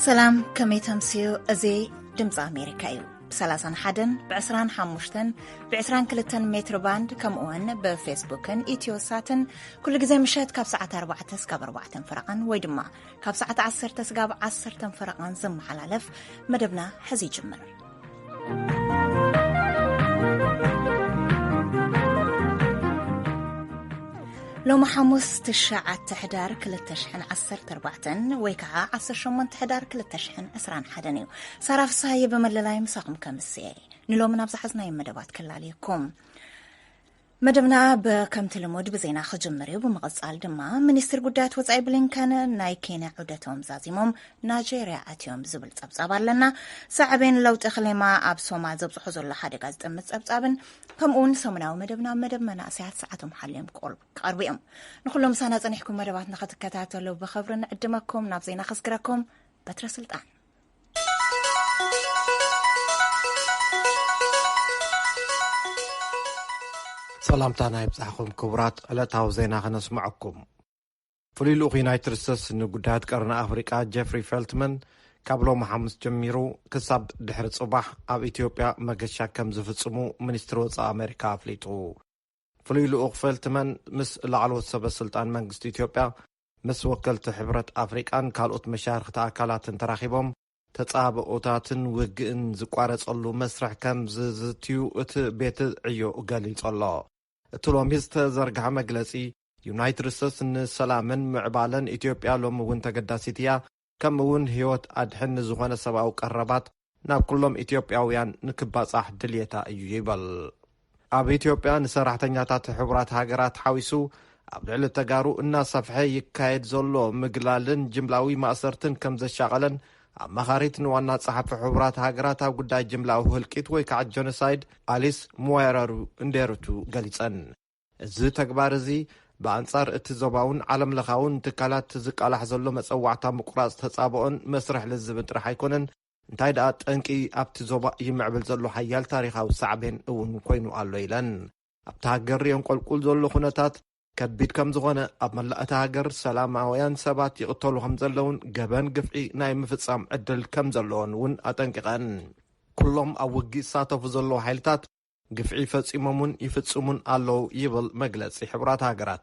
ሰላም፣ ከመይ ተምስዩ? እዚ ድምፂ ኣሜሪካ እዩ። ብ31፣ ብ25፣ ብ22 ሜትር ባንድ፣ ከምኡውን ብፌስቡክን ኢትዮሳትን ኩሉ ግዜ ምሸት ካብ ሰዓት ኣርባዕተ ስጋብ ኣርባዕተን ፈረቓን ወይ ድማ ካብ ሰዓት ዓሰርተ ስጋብ ዓሰርተን ፈረቓን ዝመሓላለፍ መደብና ሕዚ ይጅምር። ሎሚ ሓሙስ ትሽዓተ ሕዳር ክልተ ሽሕን ዓሰርተ ኣርባዕተን ወይ ከዓ ዓሰርተ ሸሞንተ ሕዳር ክልተ ሽሕን ዕስራን ሓደን እዩ። ሳራ ፍስሃየ ብመለላይ ምሳኹም ከምስየ። ንሎሚ ናብ ዝሓዝናዮ መደባት ከላልየኩም። መደብና ብ-፣ ከምቲ ልሙድ ብዜና ክጅምር እዩ። ብምቕጻል ድማ ሚኒስትር ጉዳያት ወጻኢ ብሊንከን ናይ ኬንያ ዑደቶም ዛዚሞም ናይጄርያ ኣትዮም ዝብል ጸብጻብ ኣለና። ሳዕቤን ለውጢ ክሌማ ኣብ ሶማል ዘብጽሖ ዘሎ ሓደጋ ዝጥምት ጸብጻብን ከምኡውን ሰሙናዊ መደብና መደብ መናእሰያት ሰዓቶም ሓልዮም ክቐርቡ፣ ክቐርቡ እዮም። ንኹሎም ምሳና ጸኒሕኩም መደባትና ክትከታተሉ ብኽብሪ ንዕድመኩም። ናብ ዜና ከስግረኩም በትረ ስልጣን። ሰላምታና ይብጻሕኩም ክቡራት፣ ዕለታዊ ዜና ከነስምዐኩም። ፍሉይ ልኡኽ ዩናይትድ ስቴትስ ንጉዳያት ቀርኒ ኣፍሪቃ ጀፍሪ ፌልትመን ካብ ሎሚ ሓሙስ ጀሚሩ ክሳብ ድሕሪ ጽባሕ ኣብ ኢትዮጵያ መገሻ ከም ዝፍጽሙ ሚኒስትሪ ወጻኢ ኣሜሪካ ኣፍሊጡ። ፍሉይ ልኡኽ ፌልትመን ምስ ላዕለዎት ሰበ ስልጣን መንግስቲ ኢትዮጵያ፣ ምስ ወከልቲ ሕብረት ኣፍሪቃን ካልኦት መሻርኽቲ ኣካላትን ተራኺቦም ተጻብኦታትን ውግእን ዝቋረጸሉ መስርሕ ከም ዝዝትዩ እቲ ቤት ዕዮ ገሊጹ ኣሎ። እቲ ሎሚ ዝተዘርግሐ መግለጺ፣ ዩናይትድ ስቴትስ ንሰላምን ምዕባለን ኢትዮጵያ ሎሚ እውን ተገዳሲት እያ፣ ከምኡ እውን ህይወት ኣድሕን ንዝኾነ ሰብኣዊ ቀረባት ናብ ኩሎም ኢትዮጵያውያን ንክባጻሕ ድልየታ እዩ ይበል። ኣብ ኢትዮጵያ ንሰራሕተኛታት ሕቡራት ሃገራት ሓዊሱ ኣብ ልዕሊ ተጋሩ እናሰፍሐ ይካየድ ዘሎ ምግላልን ጅምላዊ ማእሰርትን ከም ዘሻቐለን ኣማኻሪት ንዋና ጸሓፊ ሕቡራት ሃገራት ኣብ ጉዳይ ጅምላዊ ህልቂት ወይ ከዓ ጀኖሳይድ ኣሊስ ሙዋረሩ እንዴሩቱ ገሊጸን። እዚ ተግባር እዚ ብኣንጻር እቲ ዞባውን ዓለምለኻውን ትካላት ዝቃላሕ ዘሎ መጸዋዕታ ምቁራጽ ተጻብኦን መስርሕ ልዝብን ጥራሕ ኣይኮነን፣ እንታይ ደኣ ጠንቂ ኣብቲ ዞባ ይምዕብል ዘሎ ሓያል ታሪኻዊ ሳዕቤን እውን ኮይኑ ኣሎ ኢለን። ኣብቲ ሃገር የንቆልቁል ዘሎ ኩነታት ከቢድ ከም ዝኾነ፣ ኣብ መላእ እታ ሃገር ሰላማውያን ሰባት ይቕተሉ ከም ዘለውን ገበን ግፍዒ ናይ ምፍጻም ዕድል ከም ዘለዎን እውን ኣጠንቂቐን። ኩሎም ኣብ ውግእ ዝሳተፉ ዘለዉ ሓይልታት ግፍዒ ፈጺሞምን ይፍጽሙን ኣለዉ ይብል መግለጺ ሕቡራት ሃገራት።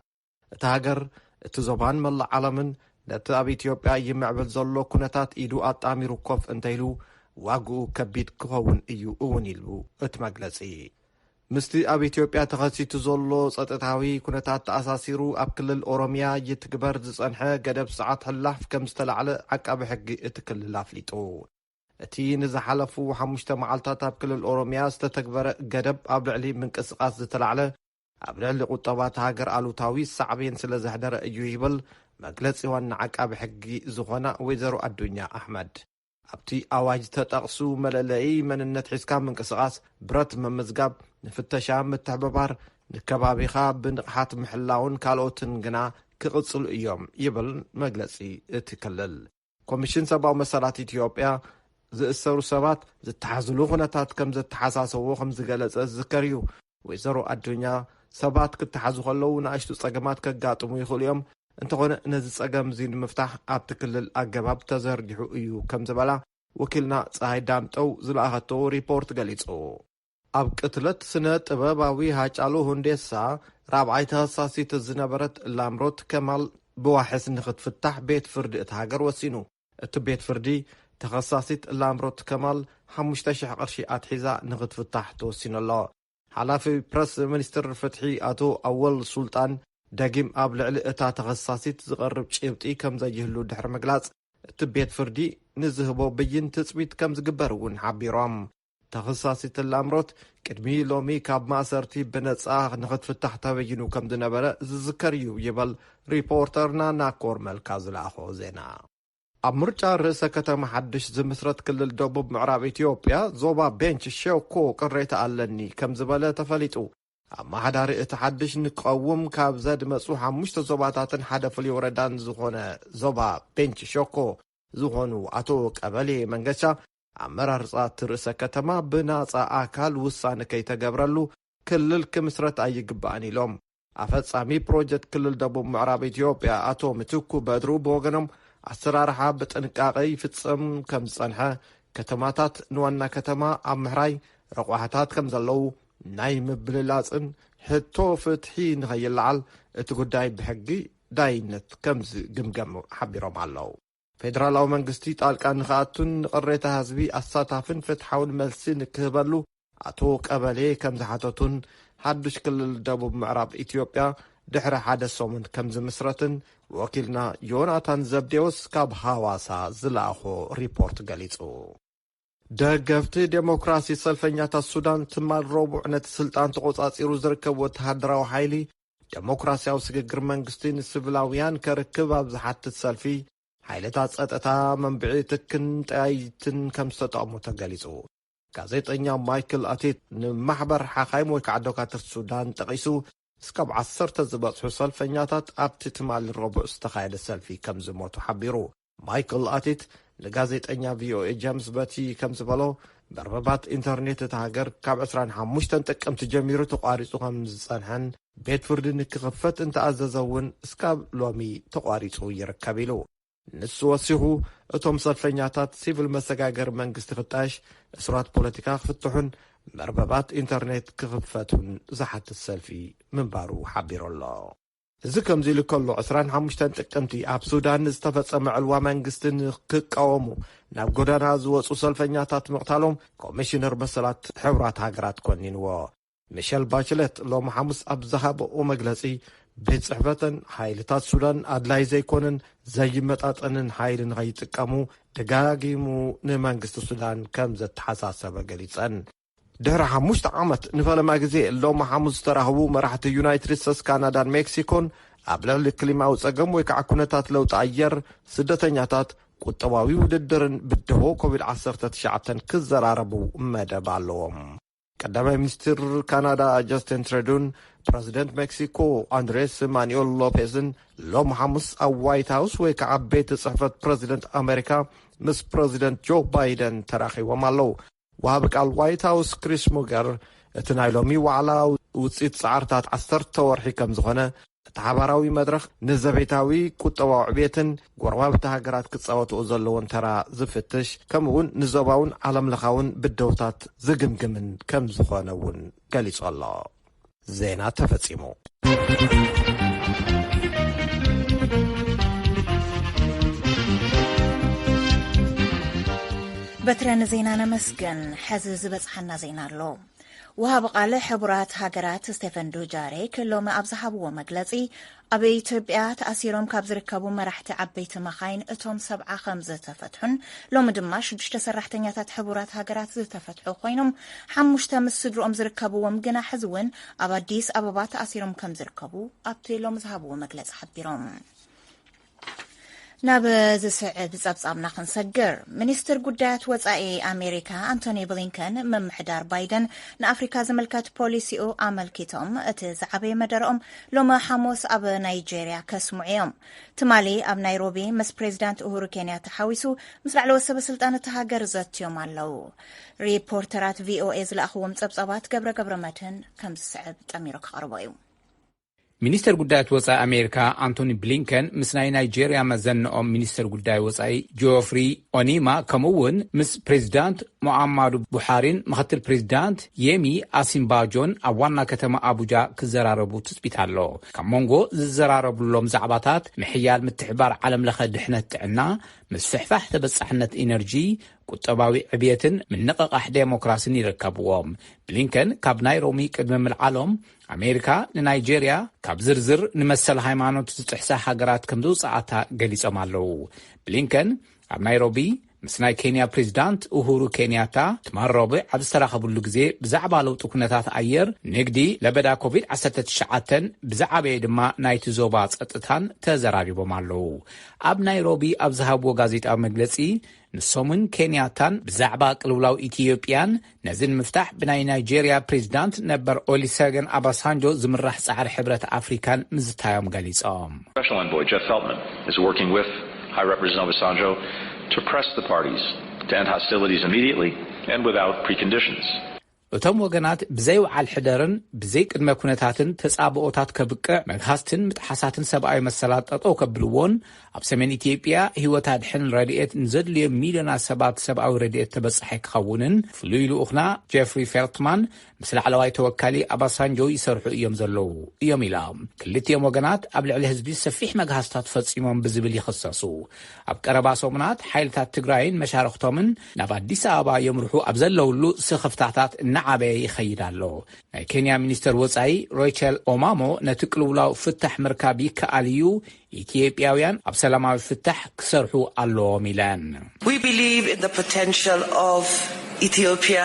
እታ ሃገር፣ እቲ ዞባን መላእ ዓለምን ነቲ ኣብ ኢትዮጵያ ይምዕብል ዘሎ ኩነታት ኢዱ ኣጣሚሩ ኮፍ እንተኢሉ ዋግኡ ከቢድ ክኸውን እዩ እውን ኢሉ እቲ መግለጺ። ምስቲ ኣብ ኢትዮጵያ ተኸሲቱ ዘሎ ጸጥታዊ ኩነታት ተኣሳሲሩ ኣብ ክልል ኦሮሚያ ይትግበር ዝጸንሐ ገደብ ሰዓት ሕላፍ ከም ዝተላዕለ ዓቃቢ ሕጊ እቲ ክልል ኣፍሊጡ። እቲ ንዝሓለፉ ሓሙሽተ መዓልታት ኣብ ክልል ኦሮሚያ ዝተተግበረ ገደብ ኣብ ልዕሊ ምንቅስቓስ ዝተላዕለ ኣብ ልዕሊ ቁጠባ እታ ሃገር ኣሉታዊ ሳዕቤን ስለ ዘሕደረ እዩ ይብል መግለጺ ዋና ዓቃቢ ሕጊ ዝኾና ወይዘሮ ኣዱኛ ኣሕመድ። ኣብቲ ኣዋጅ ተጠቕሱ መለለዪ መንነት ሒዝካ ምንቅስቓስ፣ ብረት ምምዝጋብ፣ ንፍተሻ ምትሕብባር፣ ንከባቢኻ ብንቕሓት ምሕላውን ካልኦትን ግና ክቕጽሉ እዮም ይብል መግለጺ እቲ ክልል። ኮሚሽን ሰብኣዊ መሰላት ኢትዮጵያ ዝእሰሩ ሰባት ዝተሓዝሉ ኩነታት ከም ዘተሓሳሰቦ ከም ዝገለጸ ዝዝከር እዩ። ወይዘሮ ኣዱኛ፣ ሰባት ክተሓዙ ከለዉ ንኣሽቱ ጸገማት ከጋጥሙ ይኽእሉ እዮም፣ እንተኾነ ነዚ ጸገም እዚ ንምፍታሕ ኣብቲ ክልል ኣገባብ ተዘርጊሑ እዩ ከም ዝበላ ወኪልና ፀሃይ ዳምጠው ዝለኣኸቶ ሪፖርት ገሊጹ። ኣብ ቅትለት ስነ ጥበባዊ ሃጫሉ ሁንዴሳ ራብዓይ ተኸሳሲት ዝነበረት ላምሮት ከማል ብዋሕስ ንኽትፍታሕ ቤት ፍርዲ እታ ሃገር ወሲኑ። እቲ ቤት ፍርዲ ተኸሳሲት ላምሮት ከማል ሓሙሽተ ሽሕ ቅርሺ ኣትሒዛ ንኽትፍታሕ ተወሲኑ ኣሎ። ሓላፊ ፕረስ ሚኒስትር ፍትሒ ኣቶ ኣወል ሱልጣን ደጊም ኣብ ልዕሊ እታ ተኸሳሲት ዝቐርብ ጭብጢ ከም ዘይህሉ ድሕሪ ምግላጽ፣ እቲ ቤት ፍርዲ ንዝህቦ ብይን ትጽቢት ከም ዝግበር እውን ሓቢሮም። ተኸሳሲት ላምሮት ቅድሚ ሎሚ ካብ ማእሰርቲ ብነጻ ንኽትፍታሕ ተበይኑ ከም ዝነበረ ዝዝከር እዩ ይበል ሪፖርተርና ናኮር መልካ ዝለኣኾ ዜና። ኣብ ምርጫ ርእሰ ከተማ ሓድሽ ዝምስረት ክልል ደቡብ ምዕራብ ኢትዮጵያ ዞባ ቤንች ሸኮ ቅሬታ ኣለኒ ከም ዝበለ ተፈሊጡ። ኣመሓዳሪ እቲ ሓድሽ ንቀውም ካብ ዘድመጹ ሓሙሽተ ዞባታትን ሓደ ፍሉይ ወረዳን ዝኾነ ዞባ ቤንች ሸኮ ዝኾኑ ኣቶ ቀበሌ መንገሻ፣ ኣመራርጻ እቲ ርእሰ ከተማ ብናጻ ኣካል ውሳነ ከይተገብረሉ ክልል ክምስረት ኣይግባእን ኢሎም። ኣፈጻሚ ፕሮጀክት ክልል ደቡብ ምዕራብ ኢትዮጵያ ኣቶ ምትኩ በድሩ ብወገኖም፣ ኣሰራርሓ ብጥንቃቐ ይፍጸም ከም ዝጸንሐ፣ ከተማታት ንዋና ከተማ ኣብ ምሕራይ ረቋሕታት ከም ዘለዉ፣ ናይ ምብልላጽን ሕቶ ፍትሒ ንኸይለዓል እቲ ጉዳይ ብሕጊ ዳይነት ከም ዝግምገም ሓቢሮም ኣለዉ። ፌደራላዊ መንግስቲ ጣልቃ ንኽኣቱን ንቅሬታ ህዝቢ ኣሳታፍን ፍትሓውን መልሲ ንክህበሉ ኣቶ ቀበሌ ከም ዝሓተቱን፣ ሓዱሽ ክልል ደቡብ ምዕራብ ኢትዮጵያ ድሕሪ ሓደ ሰሙን ከም ዝምስረትን ወኪልና ዮናታን ዘብዴዎስ ካብ ሃዋሳ ዝለኣኾ ሪፖርት ገሊጹ። ደገፍቲ ዴሞክራሲ ሰልፈኛታት ሱዳን ትማል ረቡዕ ነቲ ስልጣን ተቖጻጺሩ ዝርከብ ወተሃደራዊ ሓይሊ ዴሞክራሲያዊ ስግግር መንግስቲ ንስቪላውያን ከርክብ ኣብ ዝሓትት ሰልፊ፣ ሓይልታት ጸጥታ መንብዒ ትክን ጠያይትን ከም ዝተጠቕሙ ተገሊጹ። ጋዜጠኛ ማይክል ኣቲት ንማሕበር ሓኻይም ወይ ከዓ ዶካትር ሱዳን ጠቒሱ፣ እስካብ ዓሰርተ ዝበጽሑ ሰልፈኛታት ኣብቲ ትማሊ ረቡዕ ዝተኻየደ ሰልፊ ከም ዝሞቱ ሓቢሩ። ማይክል ኣቲት ንጋዜጠኛ ቪኦኤ ጀምስ በቲ ከም ዝበሎ፣ መርበባት ኢንተርኔት እታ ሃገር ካብ ዕስራን ሓሙሽተን ጥቅምቲ ጀሚሩ ተቋሪጹ ከም ዝጸንሐን ቤት ፍርዲ ንክኽፈት እንተኣዘዘ እውን እስካብ ሎሚ ተቋሪጹ ይርከብ ኢሉ። ንሱ ወሲኹ፣ እቶም ሰልፈኛታት ሲቪል መሰጋገሪ መንግስቲ ክጣየሽ፣ እሱራት ፖለቲካ ክፍትሑን መርበባት ኢንተርኔት ክኽፈቱን ዝሓትት ሰልፊ ምንባሩ ሓቢሩ ኣሎ። እዚ ከምዚ ኢሉ ከሎ፣ ዕስራን ሓሙሽተን ጥቅምቲ ኣብ ሱዳን ዝተፈጸመ ዕልዋ መንግስቲ ንክቃወሙ ናብ ጎደና ዝወጹ ሰልፈኛታት ምቕታሎም ኮሚሽነር መሰላት ሕቡራት ሃገራት ኮኒንዎ። ሚሸል ባችለት ሎሚ ሓሙስ ኣብ ዝሃበኦ መግለጺ፣ ቤት ጽሕፈተን ሓይልታት ሱዳን ኣድላይ ዘይኮነን ዘይመጣጠንን ሓይሊ ንኸይጥቀሙ ደጋጊሙ ንመንግስቲ ሱዳን ከም ዘተሓሳሰበ ገሊጸን። ድሕሪ ሓሙሽተ ዓመት ንፈለማ ግዜ ሎሚ ሓሙስ ዝተራኸቡ መራሕቲ ዩናይትድ ስቴትስ፣ ካናዳን ሜክሲኮን ኣብ ልዕሊ ክሊማዊ ጸገም ወይ ከዓ ኩነታት ለውጢ ኣየር፣ ስደተኛታት፣ ቁጠባዊ ውድድርን ብድሆ ኮቪድ ዓሰርተ ትሽዓተ ክዘራረቡ መደብ ኣለዎም። ቀዳማይ ሚኒስትር ካናዳ ጀስቲን ትሩዱን ፕረዚደንት ሜክሲኮ ኣንድሬስ ማኑኤል ሎፔዝን ሎም ሓሙስ ኣብ ዋይት ሃውስ ወይ ከዓ ቤት ጽሕፈት ፕረዚደንት ኣሜሪካ ምስ ፕረዚደንት ጆ ባይደን ተራኺቦም ኣለዉ። ወሃቢ ቃል ዋይት ሃውስ ክሪስ ሙገር እቲ ናይ ሎሚ ዋዕላ ውፅኢት ፃዕርታት ዓሰርተ ወርሒ ከም ዝኾነ፣ እቲ ሓባራዊ መድረኽ ንዘቤታዊ ቁጠባዊ ዕብየትን ጎረባብቲ ሃገራት ክፃወትኦ ዘለዎን ተራ ዝፍትሽ፣ ከምኡ እውን ንዞባውን ዓለምለኻውን ብድሆታት ዝግምግምን ከም ዝኾነ እውን ገሊጹ ኣሎ። ዜና ተፈጺሙ። በትረ ንዜና ነመስግን። ሕዚ ዝበጽሓና ዜና ኣሎ። ወሃቢ ቃል ሕቡራት ሃገራት ስቴፈን ዱጃሪክ ሎሚ ኣብ ዝሃብዎ መግለጺ፣ ኣብ ኢትዮጵያ ተኣሲሮም ካብ ዝርከቡ መራሕቲ ዓበይቲ መኻይን እቶም ሰብዓ ከም ዝተፈትሑን፣ ሎሚ ድማ ሽዱሽተ ሰራሕተኛታት ሕቡራት ሃገራት ዝተፈትሑ ኮይኖም፣ ሓሙሽተ ምስ ስድርኦም ዝርከብዎም ግና ሕዚ እውን ኣብ ኣዲስ ኣበባ ተኣሲሮም ከም ዝርከቡ ኣብቲ ሎሚ ዝሃብዎ መግለጺ ሓቢሮም። ናብ ዝስዕብ ጸብጻብና ክንሰግር፣ ሚኒስትር ጉዳያት ወጻኢ ኣሜሪካ ኣንቶኒ ብሊንከን፣ ምምሕዳር ባይደን ንኣፍሪካ ዝምልከት ፖሊሲኡ ኣመልኪቶም እቲ ዝዓበየ መደረኦም ሎሚ ሓሙስ ኣብ ናይጄርያ ከስምዑ እዮም። ትማሊ ኣብ ናይሮቢ ምስ ፕሬዚዳንት ኡሁሩ ኬንያታ ሓዊሱ ምስ ላዕለዎት ሰበ ስልጣን እቲ ሃገር ዘትዮም ኣለዉ። ሪፖርተራት ቪኦኤ ዝለኣኽዎም ጸብጻባት ገብረ ገብረ መድህን ከም ዝስዕብ ጠሚሩ ክቐርቦ እዩ። ሚኒስተር ጉዳያት ወጻኢ ኣሜሪካ ኣንቶኒ ብሊንከን ምስ ናይ ናይጄርያ መዘንኦም ሚኒስተር ጉዳይ ወጻኢ ጆፍሪ ኦኒማ፣ ከምኡ እውን ምስ ፕሬዚዳንት ሙዓማዱ ቡሓሪን ምኽትል ፕሬዚዳንት የሚ ኣሲምባጆን ኣብ ዋና ከተማ ኣቡጃ ክዘራረቡ ትጽቢት ኣሎ። ካብ መንጎ ዝዘራረብሎም ዛዕባታት፣ ምሕያል ምትሕባር ዓለም ለኸ ድሕነት ጥዕና፣ ምስፍሕፋሕ ተበጻሕነት ኢነርጂ፣ ቁጠባዊ ዕብየትን ምንቕቓሕ ዴሞክራሲን ይርከብዎም። ብሊንከን ካብ ናይ ሮሚ ቅድሚ ምልዓሎም፣ ኣሜሪካ ንናይጄርያ ካብ ዝርዝር ንመሰል ሃይማኖት ዝጥሕሳ ሃገራት ከም ዘውፅኣታ ገሊጾም ኣለዉ። ብሊንከን ኣብ ናይሮቢ ምስ ናይ ኬንያ ፕሬዚዳንት ኡሁሩ ኬንያታ ትማል ረቡዕ ኣብ ዝተራኸብሉ ግዜ ብዛዕባ ለውጢ ኩነታት ኣየር፣ ንግዲ፣ ለበዳ ኮቪድ ዓሰርተ ትሽዓተን ብዝዓበየ ድማ ናይቲ ዞባ ጸጥታን ተዘራሪቦም ኣለዉ። ኣብ ናይሮቢ ኣብ ዝሃብዎ ጋዜጣዊ መግለጺ፣ ንሶምን ኬንያታን ብዛዕባ ቅልውላው ኢትዮጵያን ነዚ ንምፍታሕ ብናይ ናይጄርያ ፕሬዚዳንት ነበር ኦሊሰገን ኣባሳንጆ ዝምራሕ ጻዕሪ ሕብረት ኣፍሪካን ምዝታዮም ገሊጾም። Special Envoy Jeff Feltman is working with High Representative Obasanjo to press the parties to end hostilities immediately and without preconditions. እቶም ወገናት ብዘይ ውዓል ሕደርን ብዘይ ቅድመ ኩነታትን ተጻብኦታት ከብቅዕ፣ መግሃስትን ምጥሓሳትን ሰብኣዊ መሰላት ጠጠው ከብልዎን፣ ኣብ ሰሜን ኢትዮጵያ ህይወት ኣድሕን ረድኤት ንዘድልዮም ሚልዮናት ሰባት ሰብኣዊ ረድኤት ተበጻሒ ክኸውንን ፍሉይ ልኡኽና ጀፍሪ ፌልትማን ምስ ላዕለዋይ ተወካሊ ኣባሳንጆ ይሰርሑ እዮም ዘለዉ እዮም ኢላ። ክልቲኦም ወገናት ኣብ ልዕሊ ህዝቢ ሰፊሕ መግሃስታት ፈጺሞም ብዝብል ይኽሰሱ። ኣብ ቀረባ ሰሙናት ሓይልታት ትግራይን መሻርኽቶምን ናብ ኣዲስ ኣበባ የምርሑ ኣብ ዘለውሉ ስኽፍታታት እናዓበየ ይኸይድ ኣሎ። ናይ ኬንያ ሚኒስተር ወጻኢ ሮይቸል ኦማሞ ነቲ ቅልውላው ፍታሕ ምርካብ ይከኣል እዩ፣ ኢትዮጵያውያን ኣብ ሰላማዊ ፍታሕ ክሰርሑ ኣለዎም ኢለን። We believe in the potential of Ethiopia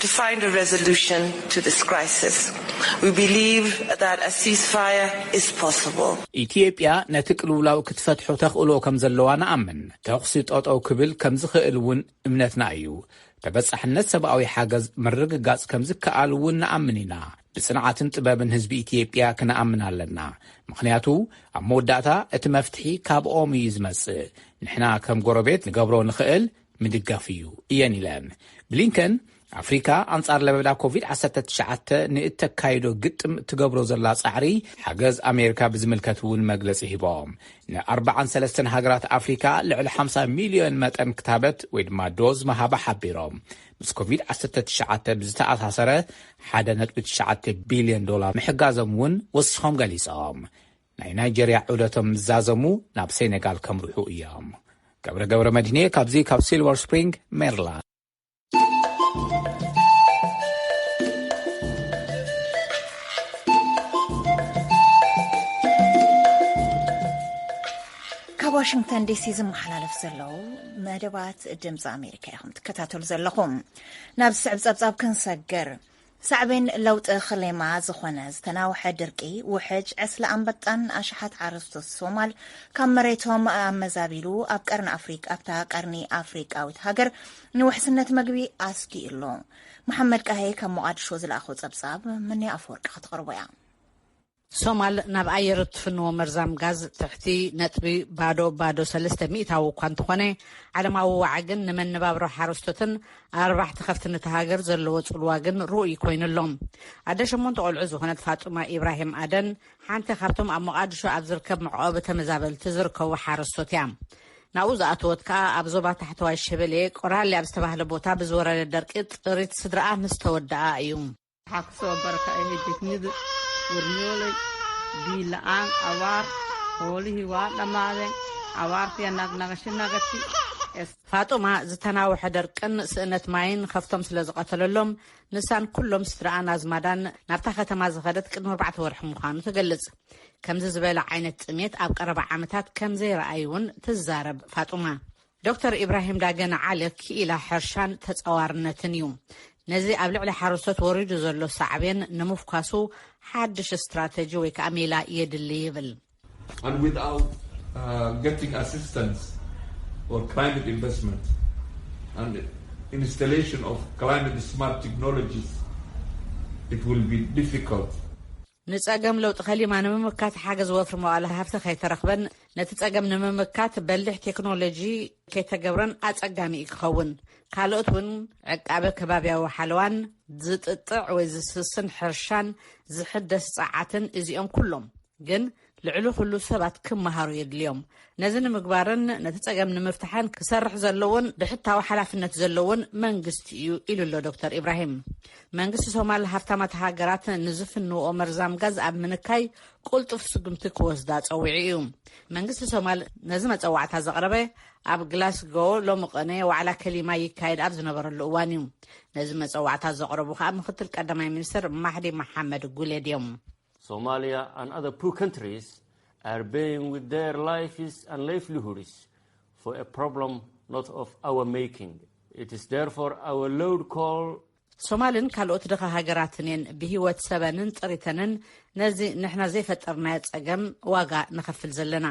to find a resolution to this crisis. We believe that a ceasefire is possible. ኢትዮጵያ ነቲ ቅልውላው ክትፈትሖ ተኽእሎ ከም ዘለዋ ንኣምን። ተኹሲ ጠጠው ክብል ከም ዝኽእል እውን እምነትና እዩ። ተበጻሕነት ሰብኣዊ ሓገዝ ምርግጋጽ ከም ዝከኣል እውን ንኣምን ኢና። ብጽንዓትን ጥበብን ህዝቢ ኢትዮጵያ ክንኣምን ኣለና። ምኽንያቱ ኣብ መወዳእታ እቲ መፍትሒ ካብኦም እዩ ዝመጽእ። ንሕና ከም ጎረቤት ንገብሮ ንኽእል ምድጋፍ እዩ እየን ኢለን። ብሊንከን ኣፍሪካ ኣንጻር ለበዳ ኮቪድ ዓሰርተ ትሽዓተ ንእተካይዶ ግጥም ትገብሮ ዘላ ጻዕሪ ሓገዝ ኣሜሪካ ብዝምልከት እውን መግለጺ ሂቦም። ን43 ሃገራት ኣፍሪካ ልዕሊ ሓምሳ ሚልዮን መጠን ክታበት ወይ ድማ ዶዝ ምሃባ ሓቢሮም። ምስ ኮቪድ ዓሰርተ ትሽዓተ ብዝተኣሳሰረ ሓደ ነጥቢ ትሽዓተ ቢልዮን ዶላር ምሕጋዞም እውን ወሲኾም ገሊጾም። ናይ ናይጀርያ ዑደቶም ዝዛዘሙ ናብ ሴኔጋል ከምርሑ እዮም። ገብረ ገብረ መድህኔ ካብዚ ካብ ሲልቨር ስፕሪንግ ሜሪላንድ። ካብ ዋሽንግተን ዲሲ ዝመሓላለፍ ዘለዉ መደባት ድምፂ ኣሜሪካ ኢኹም ትከታተሉ ዘለኹም። ናብ ዝስዕብ ፀብፃብ ክንሰግር። ሳዕቤን ለውጢ ክሌማ ዝኾነ ዝተናውሐ ድርቂ፣ ውሕጅ፣ ዕስለ ኣንበጣን ኣሽሓት ሓረስቶት ሶማል ካብ መሬቶም ኣመዛቢሉ ኣብ ቀርኒ ኣፍሪቃ ኣብታ ቀርኒ ኣፍሪቃዊት ሃገር ንውሕስነት መግቢ ኣስጊኡ ኣሎ። መሓመድ ቃሄ ካብ ሞቓድሾ ዝለኣኾ ጸብጻብ ምንያ ኣፈወርቂ ከተቕርቦ እያ። ሶማል ናብ ኣየር እትፍንዎ መርዛም ጋዝ ትሕቲ ነጥቢ ባዶ ባዶ ሰለስተ ሚእታዊ እኳ እንተኾነ፣ ዓለማዊ ዋዒ ግን ንመነባብሮ ሓረስቶትን ኣርባሕቲ ከፍትን እታ ሃገር ዘለዎ ጽልዋ ግን ርኡይ ኮይኑ ኣሎ። ኣደ ሸሞንተ ቆልዑ ዝኾነት ፋጡማ ኢብራሂም ኣደን ሓንቲ ካብቶም ኣብ ሞቓድሾ ኣብ ዝርከብ መዕቆቢ ተመዛበልቲ ዝርከቡ ሓረስቶት እያ። ናብኡ ዝኣተወት ከኣ ኣብ ዞባ ታሕተዋይ ሸበሌ ቆራሌ ኣብ ዝተባህለ ቦታ ብዝወረደ ደርቂ ጥሪት ስድራኣ ምስ ተወደኣ እዩ። Waxaa ku soo barakacay degmada Warnyooley, biyo la'aan, abaar, xoolihii waa dhammaadeen, abaartiya nagnagasho nagati. ፋጡማ ዝተናውሐ ደርቅን ስእነት ማይን ከፍቶም ስለ ዝቐተለሎም፣ ንሳን ኩሎም ስድራኣን ኣዝማዳን ናብታ ከተማ ዝኸደት ቅድሚ ኣርባዕተ ወርሒ ምዃኑ ትገልጽ። ከምዚ ዝበለ ዓይነት ጥሜት ኣብ ቀረባ ዓመታት ከም ዘይረኣዩ እውን ትዛረብ ፋጡማ። ዶክተር ኢብራሂም ዳገን ዓሊ ክኢላ ሕርሻን ተጻዋርነትን እዩ። ነዚ ኣብ ልዕሊ ሓረስቶት ወሪዱ ዘሎ ሳዕቤን ንምፍኳሱ ሓድሽ ስትራተጂ ወይ ከኣ ሜላ የድሊ ይብል። And without uh, getting assistance or climate investment and installation of climate smart technologies, it will be difficult. ንጸገም ለውጢ ከሊማ ንምምካት ሓገዝ ወፍሪ መዋእለ ሃፍቲ ከይተረኽበን ነቲ ጸገም ንምምካት በሊሕ ቴክኖሎጂ ከይተገብረን ኣጸጋሚ እዩ ክኸውን። ካልኦት እውን ዕቃበ ከባብያዊ ሓለዋን ዝጥጥዕ ወይ ዝስስን ሕርሻን ዝሕደስ ጸዓትን እዚኦም ኩሎም ግን ልዕሊ ኩሉ ሰባት ክመሃሩ የድልዮም። ነዚ ንምግባርን ነቲ ጸገም ንምፍታሕን ክሰርሕ ዘለዎን ብሕታዊ ሓላፍነት ዘለዎን መንግስቲ እዩ ኢሉ ኣሎ ዶክተር ኢብራሂም። መንግስቲ ሶማል ሃፍታማት ሃገራት ንዝፍንዎ መርዛም ጋዝ ኣብ ምንካይ ቁልጡፍ ስጉምቲ ክወስዳ ጸዊዑ እዩ። መንግስቲ ሶማል ነዚ መጸዋዕታ ዘቕረበ ኣብ ግላስጎ ሎሚ ቅነ ዋዕላ ከሊማ ይካየድ ኣብ ዝነበረሉ እዋን እዩ። ነዚ መጸዋዕታ ዘቕረቡ ከኣ ምክትል ቀዳማይ ሚኒስትር ማሕዲ መሓመድ ጉሌድ እዮም። Somalia and other poor countries are paying with their lives and livelihoods for a problem not of our making. It is therefore our loud call. ሶማልን ካልኦት ድኻ ሃገራትን እየን ብህይወት ሰበንን ጥሪተንን ነዚ ንሕና ዘይፈጠርናዮ ጸገም ዋጋ ንኸፍል ዘለና።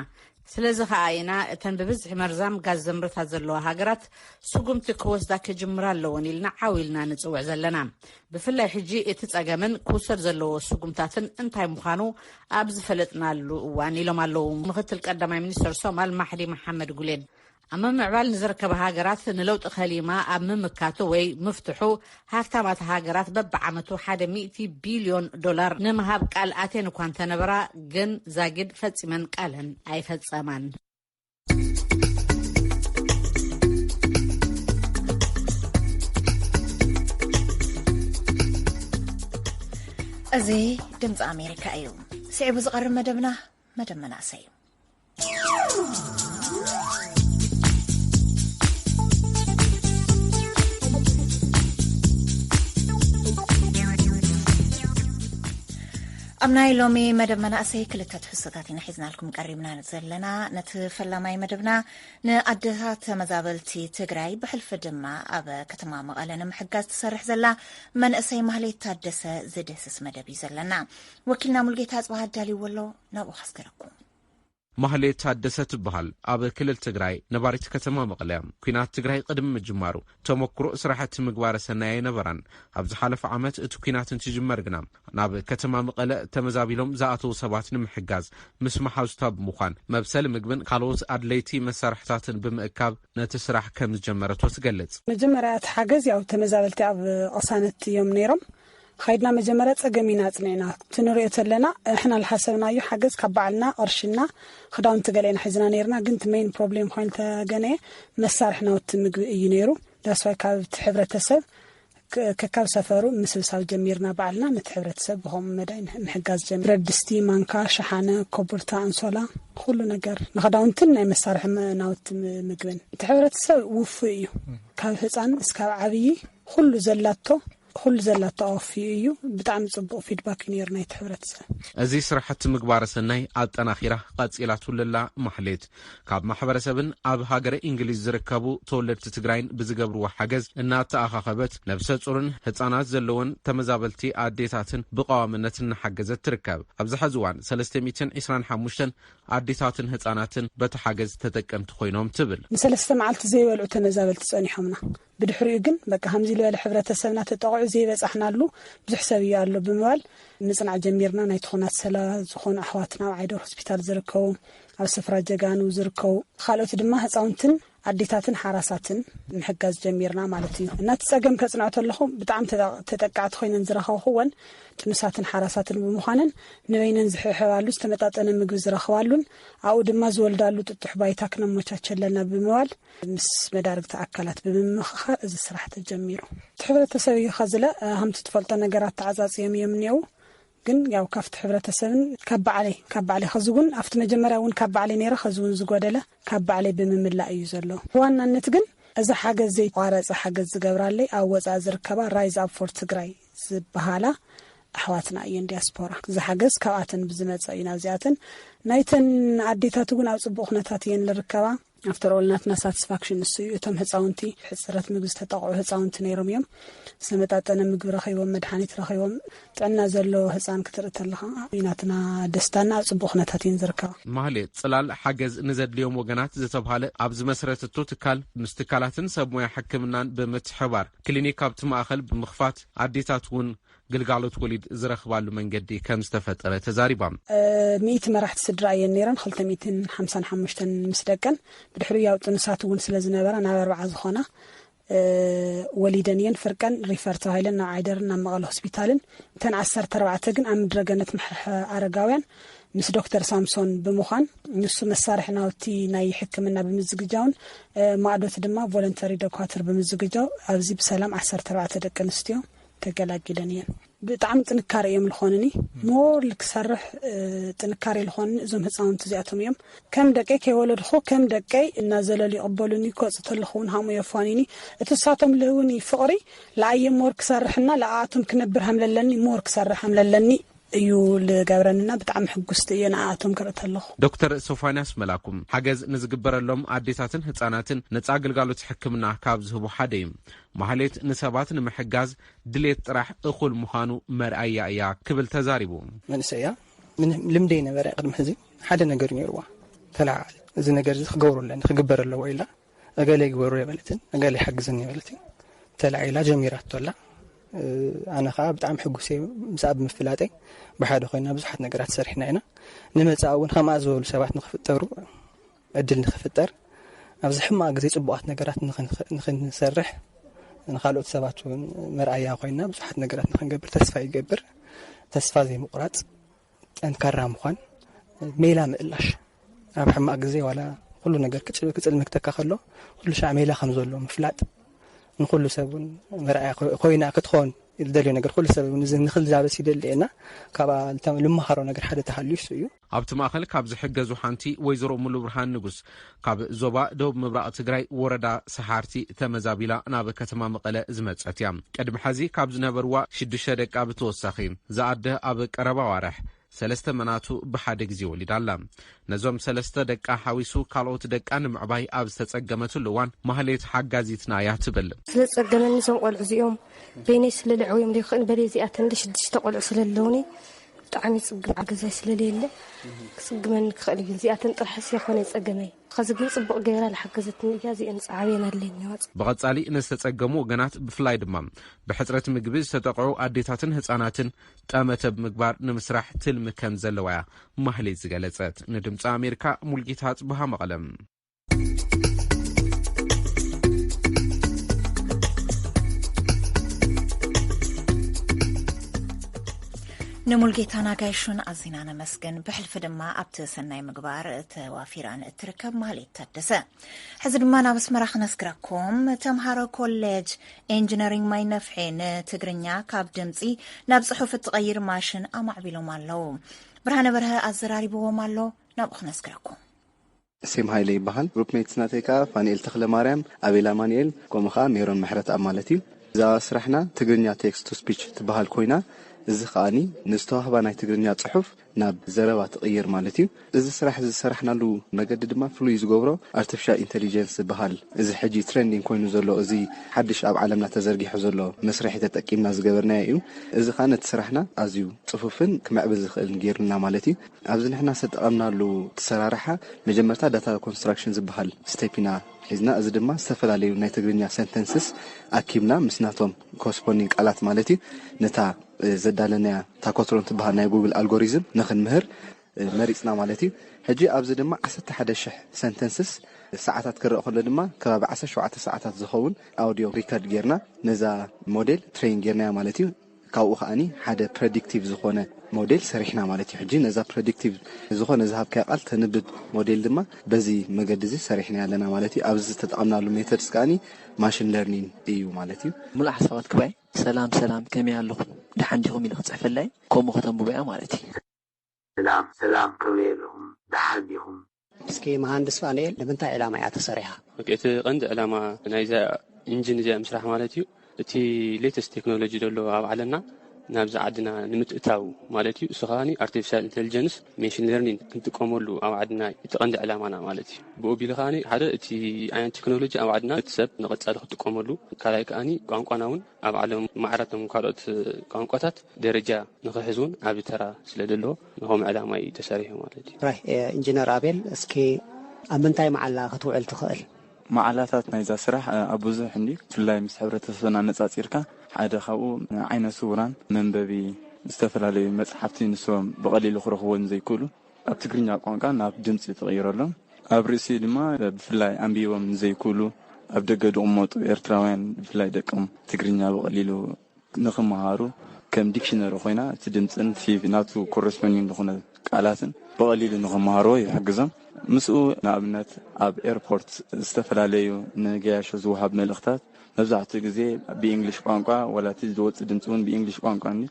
ስለዚ ኸኣ ኢና እተን ብብዝሒ መርዛም ጋዝ ዘምርታ ዘለዋ ሃገራት ስጉምቲ ክወስዳ ክጅምራ ኣለወን ኢልና ዓው ኢልና ንጽውዕ ዘለና። ብፍላይ ሕጂ እቲ ጸገምን ክውሰድ ዘለዎ ስጉምታትን እንታይ ምዃኑ ኣብ ዝፈለጥናሉ እዋን ኢሎም ኣለዉ ምክትል ቀዳማይ ሚኒስትር ሶማል ማሕዲ መሓመድ ጉሌድ። ኣብ ምምዕባል ንዝርከባ ሃገራት ንለውጢ ከሊማ ኣብ ምምካቱ ወይ ምፍትሑ፣ ሃፍታማት ሃገራት በብዓመቱ ሓደ ሚእቲ ቢልዮን ዶላር ንምሃብ ቃል ኣትየን እኳ እንተነበራ፣ ግን ዛጊድ ፈጺመን ቃለን ኣይፈጸማን። እዚ ድምፂ ኣሜሪካ እዩ። ስዒቡ ዝቐርብ መደብና መደብ መናእሰይ እዩ። ኣብ ናይ ሎሚ መደብ መናእሰይ ክልተ ትሕዝቶታት ኢና ሒዝናልኩም ቀሪብና ዘለና። ነቲ ፈላማይ መደብና፣ ንኣደታት ተመዛበልቲ ትግራይ፣ ብሕልፊ ድማ ኣብ ከተማ መቐለ ንምሕጋዝ ትሰርሕ ዘላ መንእሰይ ማህሌት ታደሰ ዝድህስስ መደብ እዩ ዘለና። ወኪልና ሙልጌታ ኣጽብሃ ኣዳልይዎ ኣሎ፣ ናብኡ ከስግረኩም። ማህሌት ታደሰ ትበሃል። ኣብ ክልል ትግራይ ነባሪት ከተማ መቐለ እያ። ኲናት ትግራይ ቅድሚ ምጅማሩ ተመክሮ ስራሕቲ ምግባረ ሰናይ ኣይነበራን። ኣብ ዝሓለፈ ዓመት እቲ ኲናት እንትጅመር ግና ናብ ከተማ መቐለ ተመዛቢሎም ዝኣተዉ ሰባት ንምሕጋዝ ምስ መሓዙታ ብምዃን መብሰሊ ምግብን ካልኦት ኣድለይቲ መሳርሕታትን ብምእካብ ነቲ ስራሕ ከም ዝጀመረቶ ትገልጽ። መጀመርያ እቲ ሓገዝ ያው ተመዛበልቲ ኣብ ቅሳነት እዮም ነይሮም። ኸይድና መጀመርያ ጸገም ኢና ኣጽኒዕና። እቲ ንሪኦ ተለና ንሕና ዝሓሰብናዮ ሓገዝ ካብ ባዕልና ቅርሽና ክዳውንቲ ገለ ኢና ሒዝና ነይርና፣ ግን እቲ ሜን ፕሮብሌም ኮይኑ ተገነየ መሳርሒ ናውቲ ምግቢ እዩ ነይሩ። ዳስዋይ ካብቲ ሕብረተሰብ ክ-፣ ከካብ ሰፈሩ ምስብሳብ ጀሚርና ባዕልና ነቲ ሕብረተሰብ ብኸምኡ መዳይ ንሕ-፣ ምሕጋዝ ጀሚር። ብረት ድስቲ፣ ማንካ፣ ሸሓነ፣ ኮቡርታ፣ ኣንሶላ፣ ኩሉ ነገር ንኽዳውንትን ናይ መሳርሒ መ-፣ ናውቲ ም-፣ ምግብን። እቲ ሕብረተሰብ ውፉይ እዩ። ካብ ህፃን እስካብ ዓብዪ ኩሉ ዘላቶ፣ ኩሉ ዘላቶ ኣወፍዩ እዩ። ብጣዕሚ ጽቡቕ ፊድባክ እዩ ነይሩ ናይቲ ሕብረተሰብ። እዚ ስራሕቲ ምግባረ ሰናይ ኣጠናኺራ ቀጺላትሉ ኣላ ማሕሌት። ካብ ማሕበረሰብን ኣብ ሃገረ እንግሊዝ ዝርከቡ ተወለድቲ ትግራይን ብዝገብርዎ ሓገዝ እናተኣኻኸበት፣ ነብሰ ጹርን ህጻናት ዘለወን ተመዛበልቲ ኣዴታትን ብቐዋምነት እናሓገዘት ትርከብ። ኣብዚ ሕዚ እዋን ሰለስተ ሚእትን ዕስራን ሓሙሽተን ኣዴታትን ህጻናትን በቲ ሓገዝ ተጠቀምቲ ኮይኖም ትብል። ንሰለስተ መዓልቲ ዘይበልዑ ተመዛበልቲ ጸኒሖምና። ብድሕሪኡ ግን በቃ ከምዚ ዝበለ ሕብረተሰብና ተጠቕዑ ዘይበጻሕናሉ ብዙሕ ሰብ እዩ ኣሎ ብምባል ምጽናዕ ጀሚርና። ናይቲ ኹናት ሰለባ ዝኾኑ ኣሕዋትና ኣብ ዓይደር ሆስፒታል ዝርከቡ፣ ኣብ ስፍራ ጀጋኑ ዝርከቡ፣ ካልኦት ድማ ህፃውንትን ኣዴታትን ሓራሳትን ምሕጋዝ ጀሚርና ማለት እዩ። እናቲ ጸገም ከጽንዖ ተለኹ ብጣዕሚ ተጠ-፣ ተጠቃዕቲ ኮይነን ዝረኸብኩወን ጥኑሳትን ሓራሳትን ብምዃነን ንበይነን ዝሕብሕባሉ ዝተመጣጠነ ምግቢ ዝረኽባሉን ኣብኡ ድማ ዝወልዳሉ ጥጡሕ ባይታ ክነመቻቸለና ብምባል ምስ መዳርግቲ ኣካላት ብምምኽኻር እዚ ስራሕ ተጀሚሩ። እቲ ሕብረተሰብ እዩ ኸዝለ፣ እ፣ ከምቲ ትፈልጦ ነገራት ተዓጻጽዮም እዮም እኒአው። ግን ያው ካብቲ ሕብረተሰብን ካብ ባዕለይ፣ ካብ ባዕለይ ኸዚ እውን ኣብቲ መጀመርያ እውን ካብ ባዕለይ ነይረ፣ ኸዚ እውን ዝጎደለ ካብ ባዕለይ ብምምላእ እዩ ዘሎ። ብዋናነት ግን እዚ ሓገዝ ዘይቋረጸ ሓገዝ ዝገብራለይ ኣብ ወጻኢ ዝርከባ ራይዝ ኣፕ ፎር ትግራይ ዝበሃላ ኣሕዋትና እየን ዲያስፖራ። እዚ ሓገዝ ካብኣተን ብዝመጸ እዩ ናብዚኣተን። ናይተን ኣዴታት እውን ኣብ ጽቡቕ ኩነታት እየን ዝርከባ። ኣፍተር ኦል ናትና ሳቲስፋክሽን እሱ እዩ። እቶም ህፃውንቲ ሕፅረት ምግቢ ዝተጠቕዑ ህፃውንቲ ነይሮም እዮም። ዝተመጣጠነ ምግቢ ረኺቦም፣ መድሓኒት ረኺቦም፣ ጥዕና ዘለዎ ህፃን ክትርኢ ተለኻ እዩ ናትና ደስታና ኣብ ፅቡቕ ኩነታት እየን ዝርከባ። ማህሌት፣ ፅላል ሓገዝ ንዘድልዮም ወገናት ዝተብሃለ ኣብ ዝመስረተቶ ትካል ምስ ትካላትን ሰብ ሞያ ሕክምናን ብምትሕባር ክሊኒክ ኣብቲ ማእኸል ብምኽፋት ኣዴታት እውን ግልጋሎት ወሊድ ዝረኽባሉ መንገዲ ከም ዝተፈጠረ ተዛሪባ። እ፣ ሚእቲ መራሕቲ ስድራ እየን ነይረን፣ ክልተ ሚእትን ሓምሳን ሓሙሽተን ምስ ደቀን። ብድሕሪኡ ያው ጥኑሳት እውን ስለ ዝነበራ ናብ ኣርባዓ ዝኾና፣ እ፣ ወሊደን እየን። ፍርቀን ሪፈር ተባሂለን ናብ ዓይደርን ናብ መቐለ ሆስፒታልን፣ እተን ዓሰርተ ኣርባዕተ ግን ኣብ ምድረገነት መሕርሒ ኣረጋውያን ምስ ዶክተር ሳምሶን ብምዃን፣ ንሱ መሳርሒ ናውቲ ናይ ሕክምና ብምዝግጃውን፣ እ፣ ማእዶት ድማ ቮለንተሪ ዶኳትር ብምዝግጃው ኣብዚ ብሰላም ዓሰርተ ኣርባዕተ ደቂ ኣንስትዮ ተገላጊለን እየን። ብጣዕሚ ጥንካሬ እዮም ዝኾኑኒ። ሞር ልክሰርሕ፣ እ፣ ጥንካሬ ዝኾኑኒ እዞም ህፃውንቲ እዚኣቶም እዮም። ከም ደቀይ ከይወለድኹ ከም ደቀይ እናዘለሉ ይቕበሉኒ፣ ክወፁ ተለኹ እውን ሃሙ የፋንዩኒ። እቲ እሳቶም ልህቡኒ ፍቕሪ ለኣየ ሞር ክሰርሕና ለኣኣቶም ክነብር ሃምለለኒ፣ ሞር ክሰርሕ ሃምለለኒ እዩ ልገብረንና። ብጣዕሚ ሕጉስቲ እየ ንኣኣቶም ክርኢ ተለኹ። ዶክተር ሶፋንያስ መላኩም፣ ሓገዝ ንዝግበረሎም ኣዴታትን ህፃናትን ነፃ ግልጋሎት ሕክምና ካብ ዝህቡ ሓደ እዩ። ማህሌት ንሰባት ንምሕጋዝ ድሌት ጥራሕ እኹል ምዃኑ መርኣያ እያ ክብል ተዛሪቡ። መንእሰይ እያ። ምን-፣ ልምደይ ነበረ ቅድሚ ሕዚ ሓደ ነገር ነይርዋ። ተለዓዓለ። እዚ ነገር እዚ ክገብሮ ኣለኒ፣ ክግበር ኣለዎ ኢላ። እገሌ ግበሩ የበለትን፣ እገሌ ሓግዝን የበለትን። ተላዒላ ጀሚራቶ ኣላ። እ፣ ኣነ ኸዓ ብጣዕሚ ሕጉስ እየ ምስኣ ብምፍላጠይ። ብሓደ ኮይና ብዙሓት ነገራት ሰሪሕና ኢና። ንመጻኢ እውን ከምኣ ዝበሉ ሰባት ንኽፍጠሩ፣ ዕድል ንኽፍጠር፣ ኣብዚ ሕማቕ ግዜ ጽቡቓት ነገራት ንኽንሰርሕ፣ ንኻልኦት ሰባት እውን መርኣያ ኮይና ብዙሓት ነገራት ንኽንገብር ተስፋ ይገብር። ተስፋ ዘይምቑራጽ፣ ጠንካራ ምዃን፣ ሜላ ምእላሽ፣ ኣብ ሕማቕ ግዜ ዋላ ኩሉ ነገር ክጽልምክተካ ከሎ ኩሉ ሻዕ ሜላ ከም ዘሎ ምፍላጥ፣ ንኹሉ ሰብ እውን መርኣያ ኮይና ክትኾን ዝደልዮ ነገር ኩሉ ሰብ እውን እዚ ንኽልዛበስ ይደሊ እና ካብኣ ልመሃሮ ነገር ሓደ ተሃልዩ እሱ እዩ። ኣብቲ ማእኸል ካብ ዝሕገዙ ሓንቲ ወይዘሮ ሙሉ ብርሃን ንጉስ ካብ ዞባ ደቡብ ምብራቕ ትግራይ ወረዳ ሰሓርቲ ተመዛቢላ ናብ ከተማ መቐለ ዝመጸት እያ። ቅድሚ ሐዚ ካብ ዝነበርዋ ሽዱሽተ ደቃ ብተወሳኺ ዝኣደ ኣብ ቀረባ ዋርሕ ሰለስተ መናቱ ብሓደ ግዜ ወሊዳ ኣላ። ነዞም ሰለስተ ደቃ ሓዊሱ ካልኦት ደቃ ንምዕባይ ኣብ ዝተጸገመትሉ እዋን ማህሌት ሓጋዚትና እያ ትብል። ስለ ዝጸገመኒ እዞም ቆልዑ እዚኦም በይነይ ስለ ልዕብዮም ዘይክእል በለይ እዚኣተን እንደ ሽዱሽተ ቆልዑ ስለ ኣለውኒ ብጣዕሚ ጽግም ሓገዛይ ስለ ለየለ ክጽግመኒ ክኽእል እዩ። እዚኣተን ጥራሕ ስለ ኮነ ጸገመይ። ኸዚ ግን ጽቡቕ ገይራ ዝሓገዘትኒ እያ። እዚአን ጸዓብየን ኣለኒ። ብቐጻሊ ንዝተጸገሙ ወገናት ብፍላይ ድማ ብሕጽረት ምግቢ ዝተጠቕዑ ኣዴታትን ህጻናትን ጠመተ ብምግባር ንምስራሕ ትልሚ ከም ዘለዋ እያ ማህሌት ዝገለጸት። ንድምፂ ኣሜሪካ ሙልጌታ ጽብሃ መቐለም። ንሙልጌታ ናጋይሹን ኣዚና ነመስግን። ብሕልፊ ድማ ኣብቲ ሰናይ ምግባር ተዋፊራን እትርከብ ማህሌት ታደሰ። ሕዚ ድማ ናብ ኣስመራ ክነስግረኩም። ተምሃሮ ኮሌጅ ኢንጂነሪንግ ማይ ነፍሒ ንትግርኛ ካብ ድምፂ ናብ ፅሑፍ እትቐይር ማሽን ኣማዕቢሎም ኣለዉ። ብርሃነ በርሀ ኣዘራሪብዎም ኣሎ። ናብኡ ክነስግረኩም። ሴም ሃይለ ይበሃል። ግሩፕ ሜትስ ናተይ ከዓ ፋንኤል ተኽለ ማርያም፣ ኣቤል ኣማንኤል፣ ከምኡ ከዓ ሜሮን ምሕረት ኣብ ማለት እዩ። እዛ ስራሕና ትግርኛ ቴክስት ቱ ስፒች ትበሃል ኮይና፣ እዚ ከዓኒ ንዝተዋህባ ናይ ትግርኛ ፅሑፍ ናብ ዘረባ ትቕይር ማለት እዩ። እዚ ስራሕ እዚ ዝሰራሕናሉ መገዲ ድማ ፍሉይ ዝገብሮ ኣርቲፊሻል ኢንቴሊጀንስ ዝበሃል፣ እዚ ሕጂ ትሬንዲንግ ኮይኑ ዘሎ፣ እዚ ሓድሽ ኣብ ዓለምና ተዘርጊሑ ዘሎ መስርሒ ተጠቂምና ዝገበርናዮ እዩ። እዚ ከዓ ነቲ ስራሕና ኣዝዩ ፅፉፍን ክምዕብል ዝኽእልን ገይሩልና ማለት እዩ። ኣብዚ ንሕና ዝተጠቐምናሉ ኣሰራርሓ መጀመርታ ዳታ ኮንስትራክሽን ዝበሃል ስቴፕ ኢና ሒዝና። እዚ ድማ ዝተፈላለዩ ናይ ትግርኛ ሰንተንስስ ኣኪብና ምስ ናቶም ኮረስፖንዲንግ ቃላት ማለት እዩ ነታ ዘዳለናያ ታኮትሮን ትበሃል ናይ ጉግል ኣልጎሪዝም ንኽንምህር መሪፅና ማለት እዩ። ሕጂ ኣብዚ ድማ ዓሰርተ ሓደ ሽሕ ሰንተንስስ ሰዓታት ክረእ ከሎ ድማ ከባቢ ዓሰርተ ሸውዓተ ሰዓታት ዝኸውን ኣውዲዮ ሪከርድ ጌርና ነዛ ሞዴል ትሬን ጌርናያ ማለት እዩ። ካብኡ ከዓኒ ሓደ ፕረዲክቲቭ ዝኾነ ሞዴል ሰሪሕና ማለት እዩ። ሕጂ ነዛ ፕረዲክቲቭ ዝኾነ ዝሃብካያ ቃል ተንብብ ሞዴል ድማ በዚ መገዲ እዚ ሰሪሕና ኣለና ማለት እዩ። ኣብዚ ዝተጠቐምናሉ ሜተድስ ከዓኒ ማሽን ለርኒንግ እዩ ማለት እዩ። ሙሉእ ሓሳባት ክባይ ሰላም ሰላም ከመይ ኣለኹም ደሓን ዲኹም ኢለ ክፅሕፈላይ ከምኡ ከተንብቦ እያ ማለት እዩ። ሰላም ሰላም ከመይ ኣለኹም ደሓን ዲኹም? እስኪ መሃንድስ ፋንኤል ንምንታይ ዕላማ እያ ተሰሪሓ? ኦኬ፣ እቲ ቀንዲ ዕላማ ናይዛ ኢንጂን እዚኣ ምስራሕ ማለት እዩ እቲ ሌተስት ቴክኖሎጂ ዘሎ ኣብ ዓለምና ናብዚ ዓድና ንምትእታው ማለት እዩ። እሱ ከዓኒ ኣርቲፊሻል ኢንቴሊጀንስ ሜሽን ለርኒንግ ክንጥቀመሉ ኣብ ዓድና እቲ ቀንዲ ዕላማና ማለት እዩ። ብኡ ቢሉ ከዓኒ ሓደ እቲ ዓይነት ቴክኖሎጂ ኣብ ዓድና እቲ ሰብ ንቐጻሊ ክጥቀመሉ፣ ካልኣይ ከዓኒ ቋንቋና እውን ኣብ ዓለም ማዕረ እቶም ካልኦት ቋንቋታት ደረጃ ንኽሕዝ እውን ዓቢ ተራ ስለ ዘለዎ ንኸምኡ ዕላማ እዩ ተሰሪሑ ማለት እዩ። ራይ ኢንጂነር ኣቤል፣ እስኪ ኣብ ምንታይ መዓላ ክትውዕል ትኽእል? መዓላታት ናይዛ ስራሕ ኣብ ብዙሕ እንድዩ፣ ብፍላይ ምስ ሕብረተሰብና ኣነጻጺርካ ሓደ ካብኡ ዓይነ ስውራን መንበቢ ዝተፈላለዩ መጽሓፍቲ ንሶም ብቐሊሉ ክረኽብዎ ንዘይክእሉ ኣብ ትግርኛ ቋንቋ ናብ ድምጺ ትቕይረሎም። ኣብ ርእሲኡ ድማ ብፍላይ ኣንቢቦም ንዘይክእሉ ኣብ ደገ ዝቕመጡ ኤርትራውያን ብፍላይ ደቆም ትግርኛ ብቐሊሉ ንኽመሃሩ ከም ዲክሽነሪ ኮይና እቲ ድምፅን እቲ ናቱ ኮረስፖንዲንግ ዝኾነ ቃላትን ብቐሊሉ ንኽመሃርዎ ይሕግዞም። ምስኡ ንኣብነት ኣብ ኤርፖርት ዝተፈላለዩ ንገያሾ ዝወሃብ መልእኽታት መብዛሕትኡ ግዜ ብኢንግሊሽ ቋንቋ ዋላ እቲ ዝወፅእ ድምፂ እውን ብኢንግሊሽ ቋንቋ እንዲ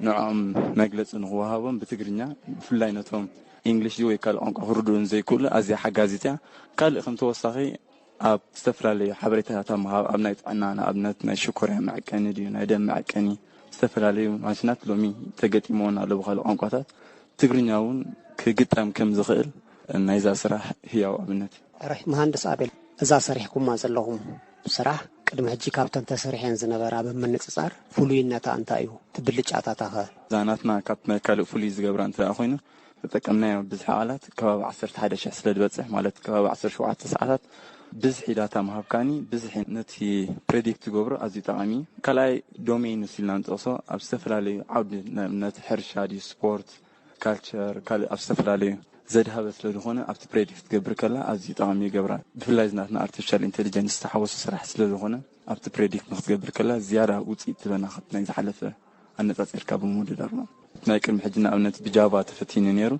ንዕኦም መግለፂ ንኽወሃቦም ብትግርኛ ብፍላይ ነቶም ኢንግሊሽ ወይ ካልእ ቋንቋ ክርድኡ ንዘይክእሉ ኣዝያ ሓጋዚት እያ። ካልእ ከም ተወሳኺ ኣብ ዝተፈላለዩ ሓበሬታታት ኣብ ምሃብ ኣብ ናይ ጥዕና ንኣብነት ናይ ሽኮርያ መዐቀኒ ድዩ ናይ ደም መዐቀኒ ዝተፈላለዩ ማሽናት ሎሚ ተገጢምወን ኣሎ ብካልእ ቋንቋታት ትግርኛ እውን ክግጠም ከም ዝኽእል ናይዛ ስራሕ ህያው ኣብነት እዩ። ራይ መሃንድስ ኣቤል እዛ ሰሪሕኩማ ዘለኹም ስራሕ ቅድሚ ሕጂ ካብተን ተሰሪሐን ዝነበራ ብምንፅፃር ፍሉይነታ እንታይ እዩ? እቲ ብልጫታታ ኸ? እዛ ናትና ካብ ናይ ካልእ ፍሉይ ዝገብራ እንተ ኮይኑ ተጠቀምናዮ ብዝሒ ቃላት ከባቢ ዓሰርተ ሓደ ሽሕ ስለ ዝበፅሕ ማለት ከባቢ ዓሰርተ ሸውዓተ ሰዓታት ብዝሒ ዳታ ምሃብካኒ ብዝሒ ነቲ ፕሬዲክት ትገብሮ ኣዝዩ ጠቓሚ እዩ። ካልኣይ ዶሜይን ንስ ኢልና ንጠቕሶ ኣብ ዝተፈላለዩ ዓውዲ ንኣብነት ሕርሻ ድዩ ስፖርት ካልቸር ካልእ ኣብ ዝተፈላለዩ ዘድሃበ ስለ ዝኾነ ኣብቲ ፕሬዲክት ክትገብር ከላ ኣዝዩ ጠቓሚ ይገብራ። ብፍላይ ዝናትና ኣርቲፊሻል ኢንቴሊጀንስ ዝተሓወሶ ስራሕ ስለ ዝኾነ ኣብቲ ፕሬዲክት ንክትገብር ከላ ዝያዳ ውፅኢት ትበና ካብቲ ናይ ዝሓለፈ ኣነፃፂርካ ብምውድዳር ማለት። ናይ ቅድሚ ሕጂ ንኣብነት ብጃቫ ተፈቲኑ ነይሩ።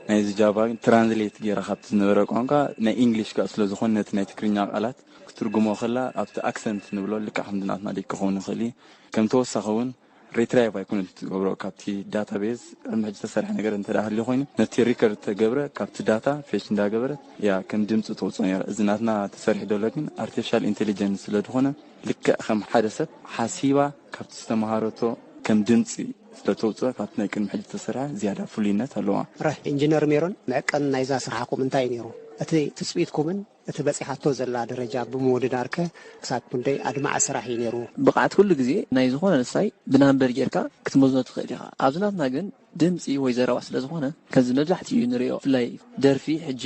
ናይዚ ጃቫ ግን ትራንስሌት ገይራ ካብቲ ዝነበረ ቋንቋ ናይ ኢንግሊሽ ጋር ስለ ዝኾነ ነቲ ናይ ትግርኛ ቃላት ክትርጉሞ ከላ ኣብቲ ኣክሰንት ንብሎ ልክዕ ከምዚ ናትና ደይ ክኸውን ይኽእል እዩ። ከም ተወሳኺ እውን ሪትራይቭ ኣይኮነን ትገብሮ ካብቲ ዳታቤዝ ቅድሚ ሕጂ ተሰርሐ ነገር እንተ ደኣ ሃልዩ ኮይኑ ነቲ ሪከርድ ተገብረ ካብቲ ዳታ ፌች እንዳገበረት ያ ከም ድምፂ ተውፅኦ ነይራ። እዚ ናትና ተሰሪሑ ዘሎ ግን ኣርቲፊሻል ኢንቴሊጀንስ ስለ ዝኾነ ልክዕ ከም ሓደ ሰብ ሓሲባ ካብቲ ዝተምሃረቶ ከም ድምፂ ስለ ተውፅኦ ካብቲ ናይ ቅድሚ ሕጂ ተሰርሐ ዝያዳ ፍሉይነት ኣለዋ። ራሕ ኢንጂነር ሜሮን፣ መዕቀን ናይዛ ስራሕኩም እንታይ እዩ ነይሩ? እቲ ትፅቢትኩምን እቲ በፂሓቶ ዘላ ደረጃ ብምውድዳርከ ክሳብ ክንደይ ኣድማዒ ስራሕ እዩ ነይሩ? ብቕዓት ኩሉ ግዜ ናይ ዝኾነ ንሳይ ብናምበር ጌርካ ክትመዝኖ ትኽእል ኢኻ። ኣብዚ ናትና ግን ድምፂ ወይ ዘረባ ስለ ዝኾነ ከምዚ መብዛሕትኡ ንሪኦ። ብፍላይ ደርፊ ሕጂ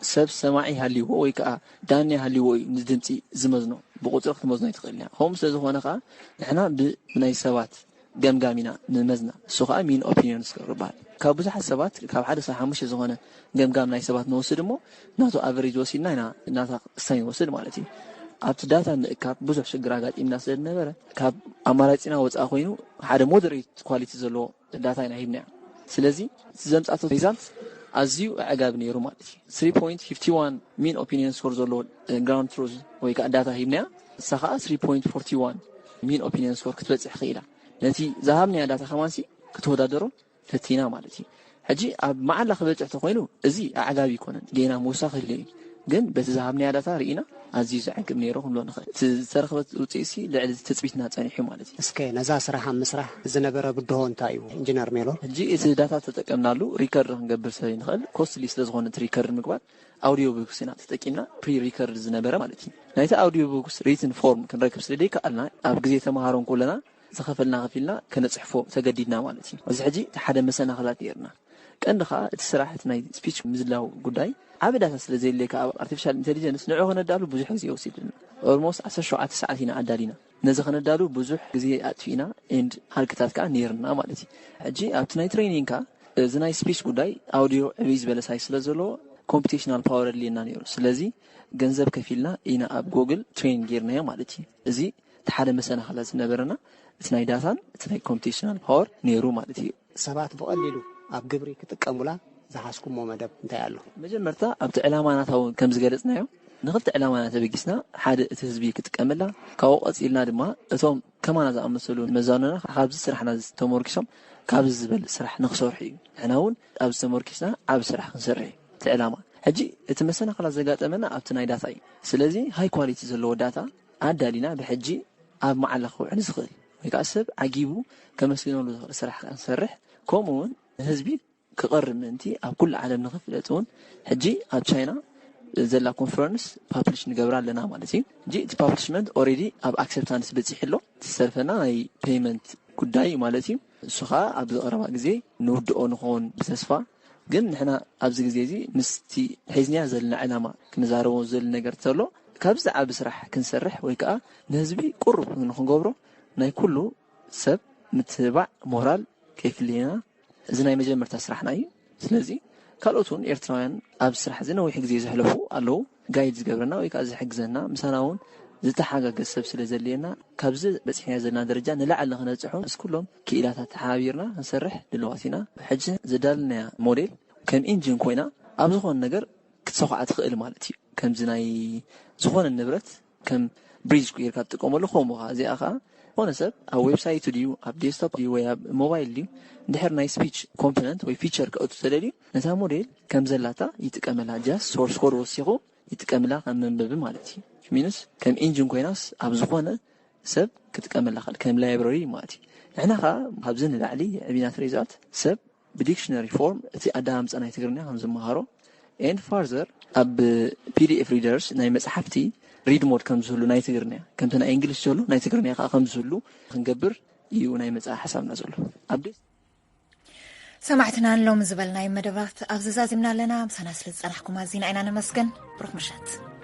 ሰብ ሰማዒ ሃልይዎ ወይ ከዓ ዳኛ ሃልይዎ እዩ ንድምፂ ዝመዝኖ። ብቁፅሪ ክትመዝኖ ኣይትኽእልን እያ። ከምኡ ስለ ዝኾነ ከዓ ንሕና ብናይ ሰባት ገምጋም ኢና ንመዝና። እሱ ከዓ ሚን ኦፒኒዮን ስኮር ይበሃል። ካብ ብዙሓት ሰባት ካብ ሓደ ሳብ ሓሙሽተ ዝኾነ ገምጋም ናይ ሰባት ንወስድ እሞ ናቱ ኣቨሬጅ ወሲድና ኢና ናታ ክስታይ ንወስድ ማለት እዩ። ኣብቲ ዳታ ምእካብ ብዙሕ ሽግር ኣጋጢምና ስለ ዝነበረ ካብ ኣማራፂና ወፃኢ ኮይኑ ሓደ ሞደሬት ኳሊቲ ዘለዎ ዳታ ኢና ሂብናዮ። ስለዚ እቲ ዘምፃእቶ ሪዛልት ኣዝዩ ኣዕጋቢ ነይሩ ማለት እዩ። ስሪ ፖይንት ፊፍቲ ዋን ሚን ኦፒኒየን ስኮር ዘለዎ ግራውንድ ትሩዝ ወይ ከዓ ዳታ ሂብናያ። ንሳ ከዓ ስሪ ፖይንት ፎርቲ ዋን ሚን ኦፒኒየን ስኮር ክትበፅሕ ክኢላ። ነቲ ዝሃብናያ ዳታ ከማንሲ ክትወዳደሮ ፈቲና ማለት እዩ። ሕጂ ኣብ መዓላ ክበፅሕ ተኮይኑ እዚ ኣዕጋቢ ይኮነን፣ ጌና ምውሳ ክህልዮ እዩ። ግን በቲ ዝሃብናያ ዳታ ርኢና ኣዝዩ ዘዕግብ ነይሩ ክንብሎ ንኽእል። እቲ ዝተረኽበ ውፅኢትሲ ልዕሊ ትፅቢትና ፀኒሑ ማለት እዩ። እስከ ነዛ ስራሕ ኣብ ምስራሕ ዝነበረ ብድሆ እንታይ እዩ ኢንጂነር ሜሎን? ሕጂ እቲ ዳታ ተጠቀምናሉ ሪከርድ ክንገብር ስለ ዘይንኽእል ኮስትሊ ስለ ዝኾነ እቲ ሪከርድ ምግባር ኣውዲዮ ቡክስ ኢና ተጠቂምና ፕሪ ሪከርድ ዝነበረ ማለት እዩ። ናይቲ ኣውዲዮ ቡክስ ሪትን ፎርም ክንረክብ ስለ ዘይከኣልና ኣብ ግዜ ተምሃሮ እንከለና ዝኸፈልና ከፊልና ከነፅሕፎ ተገዲድና ማለት እዩ። እዚ ሕጂ እቲ ሓደ መሰናኽላት ነይርና። ቀንዲ ከዓ እቲ ስራሕ እቲ ናይ ስፒች ምዝላው ጉዳይ ዓቢ ዳታ ስለ ዘየድልየካ ኣብ ኣርቲፊሻል ኢንቴሊጀንስ ንዑ ከነዳሉ ብዙሕ ግዜ ወሲድልና። ኦልሞስት ዓሰርተ ሸውዓተ ሰዓት ኢና ኣዳሊና። ነዚ ከነዳሉ ብዙሕ ግዜ ኣጥፊእና ኤንድ ሃልክታት ከዓ ነይርና ማለት እዩ። ሕጂ ኣብቲ ናይ ትሬኒንግካ እዚ ናይ ስፒች ጉዳይ ኣውዲዮ ዕብይ ዝበለ ሳይዝ ስለ ዘለዎ ኮምፒቴሽናል ፓወር ኣድልየና ነይሩ። ስለዚ ገንዘብ ከፊልና ኢና ኣብ ጎግል ትሬን ጌርናዮ ማለት እዩ። እዚ እቲ ሓደ መሰናኽላ ዝነበረና እቲ ናይ ዳታን እቲ ናይ ኮምፒቴሽናል ፓወር ነይሩ ማለት እዩ። ሰባት ብቐሊሉ ኣብ ግብሪ ክጥቀሙላ ዝሓዝኩሞ መደብ እንታይ ኣሎ? መጀመርታ ኣብቲ ዕላማ ናታ እውን ከም ዝገለጽናዮ ንኽልተ ዕላማ ኢና ተበጊስና። ሓደ እቲ ህዝቢ ክጥቀመላ፣ ካብኡ ቀጺልና ድማ እቶም ከማና ዝኣመሰሉ መዛኑና ካብዚ ስራሕና ተመርኪሶም ካብዚ ዝበልጽ ስራሕ ንኽሰርሑ እዩ። ንሕና እውን ኣብዚ ተመርኪስና ዓቢ ስራሕ ክንሰርሕ እዩ እቲ ዕላማ። ሕጂ እቲ መሰናኽላት ዘጋጠመና ኣብቲ ናይ ዳታ እዩ። ስለዚ ሃይ ኳሊቲ ዘለዎ ዳታ ኣዳሊና ብሕጂ ኣብ መዓላ ክውዕል ዝኽእል ወይ ከዓ ሰብ ዓጊቡ ከመስግነሉ ዝኽእል ስራሕ ክንሰርሕ ከምኡ እውን ንህዝቢ ክቐርብ ምእንቲ ኣብ ኩሉ ዓለም ንኽፍለጥ እውን ሕጂ ኣብ ቻይና ዘላ ኮንፈረንስ ፓብሊሽ ንገብራ ኣለና ማለት እዩ። ሕጂ እቲ ፓብሊሽመንት ኦሬዲ ኣብ ኣክሰፕታንስ በፂሑ ኣሎ። እቲ ዝተርፈና ናይ ፔይመንት ጉዳይ እዩ ማለት እዩ። እሱ ከዓ ኣብዚ ቀረባ ግዜ ንውድኦ ንኸውን ብተስፋ። ግን ንሕና ኣብዚ ግዜ እዚ ምስቲ ሒዝናያ ዘለና ዕላማ ክንዛረቦ ዝደሊ ነገር ተሎ ካብዚ ዓቢ ስራሕ ክንሰርሕ ወይ ከዓ ንህዝቢ ቅሩብ ንክንገብሮ ናይ ኩሉ ሰብ ምትብባዕ ሞራል ከይፍልየና እዚ ናይ መጀመርታ ስራሕና እዩ። ስለዚ ካልኦት እውን ኤርትራውያን ኣብ ስራሕ እዚ ነዊሕ ግዜ ዘሕለፉ ኣለዉ። ጋይድ ዝገብረና ወይ ከዓ ዝሕግዘና ምሳና እውን ዝተሓጋገዝ ሰብ ስለ ዘድልየና ካብዚ በፂሕናዮ ዘለና ደረጃ ንላዕሊ ንክነብፅሑ ምስ ኩሎም ክኢላታት ተሓባቢርና ክንሰርሕ ድልዋት ኢና። ሕጂ ዘዳለናያ ሞዴል ከም ኢንጂን ኮይና ኣብ ዝኾነ ነገር ክትሰኹዓ ትኽእል ማለት እዩ። ከምዚ ናይ ዝኾነ ንብረት ከም ብሪጅ ጌርካ ትጥቀመሉ ከምኡ ኸዓ እዚኣ ኸዓ ዝኾነ ሰብ ኣብ ዌብሳይቱ ድዩ ኣብ ዴስክቶፕ ድዩ ወይ ኣብ ሞባይል ድዩ እንድሕር ናይ ስፒች ኮምፖነንት ወይ ፊቸር ከእቱ ተደልዩ ነታ ሞዴል ከም ዘላታ ይጥቀመላ። ጃስት ሶርስ ኮድ ወሲኹ ይጥቀምላ ከም መንበቢ ማለት እዩ። ሚንስ ከም ኢንጂን ኮይናስ ኣብ ዝኾነ ሰብ ክጥቀመላ ኽእል ከም ላይብረሪ ማለት እዩ። ንሕና ኸዓ ካብዚ ንላዕሊ የዕቢና እቲ ሪዛልት ሰብ ብዲክሽነሪ ፎርም እቲ ኣደማምፃ ናይ ትግርኛ ከም ዝመሃሮ ኤንድ ፋርዘር ኣብ ፒዲኤፍ ሪደርስ ናይ መፅሓፍቲ ሪድ ሞድ ከም ዝህሉ ናይ ትግርኛ ከምቲ ናይ እንግሊሽ ዘሎ ናይ ትግርኛ ከዓ ከም ዝህሉ ክንገብር እዩ ናይ መፅኣ ሓሳብና ዘሎ። ኣብ ሰማዕትና ሎሚ ዝበልናዮም መደባት ኣብዚ ዛዚምና ኣለና። ምሳና ስለ ዝፀናሕኩም ኣዚና ኢና ነመስግን። ብሩኽ ምሸት።